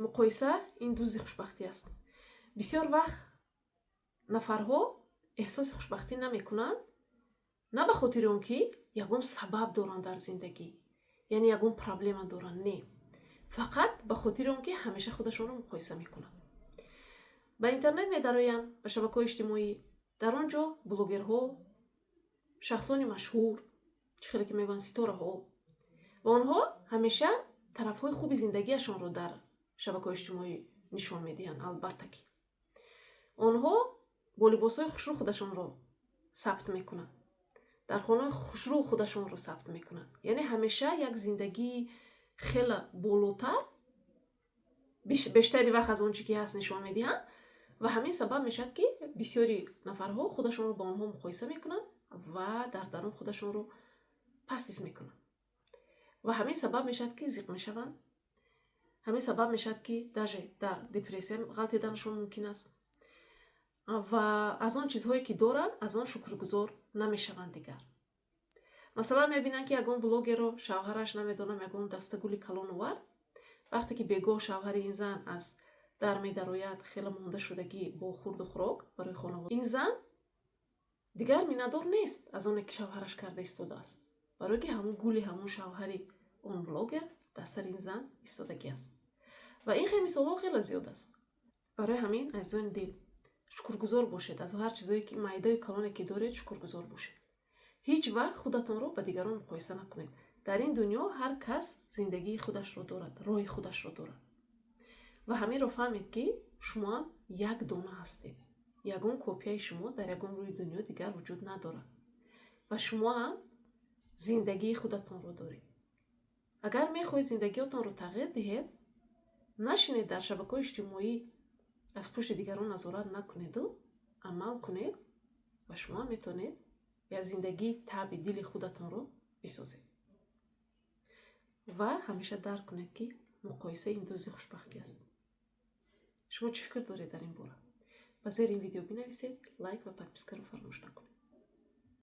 Муқоиса ин дузди хушбахтӣ аст. Бисёр вақт нафарҳо эҳсоси хушбахтӣ намекунанд на ба хотири он ки ягон сабаб доранд дар зиндагӣ, яъне ягон проблема доранд, не, фақат ба хотири он ки ҳамеша худашонро муқоиса мекунанд. Ба интернет медароянд, ба шабакаҳои иҷтимоӣ, дар он ҷо блогерҳо, шахсони машҳур, чӣ хеле ки мегӯянд, ситораҳо, ва онҳо ҳамеша тарафҳои хуби зиндагиашонро дар шабакаҳои иҷтимоӣ нишон медиҳанд. Албатта, ки онҳо бо либосҳои хушрӯ худашонро сабт мекунанд, дар хонаҳои хушрӯ худашонро сабт мекунанд, яъне ҳамеша як зиндагии хела болотар, бештари вақт аз он чӣ ки ҳаст нишон медиҳанд. Ва ҳамин сабаб мешавад, ки бисёри нафарҳо худашонро ба онҳо муқоиса мекунанд ва дар дарун худашонро паст ҳис мекунанд. Ва ҳамин сабаб мешавад, ки зиқ мешаванд, ҳамин сабаб мешавад, ки даже дар депрессия ғалтиданашон мумкин аст ва аз он чизҳое ки доранд, аз он шукргузор намешаванд дигар. Масалан, мебинанд, ки ягон блогерро шавҳараш, намедонам, ягон дастагули калон овард. Вақте ки бегоҳ шавҳари ин зан аз дар медарояд, хеле мондашудагӣ бо хурду хӯрок барои хонавода, ин зан дигар миннатдор нест аз оне ки шавҳараш карда истодааст, барое ки ҳамун гули ҳамун шавҳари он блогер дар сари ин зан истодагӣ аст. Ва ин хел мисолҳо хеле зиёд аст. Барои ҳамин, азизони дил, шукргузор бошед аз ҳар чизое ки майдаю калоне ки доред, шукргузор бошед. Ҳеҷ вақт худатонро ба дигарон муқоиса накунед. Дар ин дунё ҳар кас зиндагии худашро дорад, роҳи худашро дорад. Ва ҳаминро фаҳмед, ки шумоам як дона ҳастед, ягон копияи шумо дар ягон рӯи дунё дигар вуҷуд надорад ва шумоам зиндагии худатонро доред. Агар мехоҳед зиндагиётонро тағйир диҳед, нашинед дар шабакаҳои иҷтимоӣ, аз пушти дигарон назорат накунеду амал кунед ва шумо метавонед як зиндагии таъби дили худатонро бисозед. Ва ҳамеша дарк кунед, ки муқоиса ин дузди хушбахтӣ аст. Шумо чӣ фикр доред дар ин бора? Ба зери ин видео бинависед, лайк ва подпискаро фаромӯш накунед.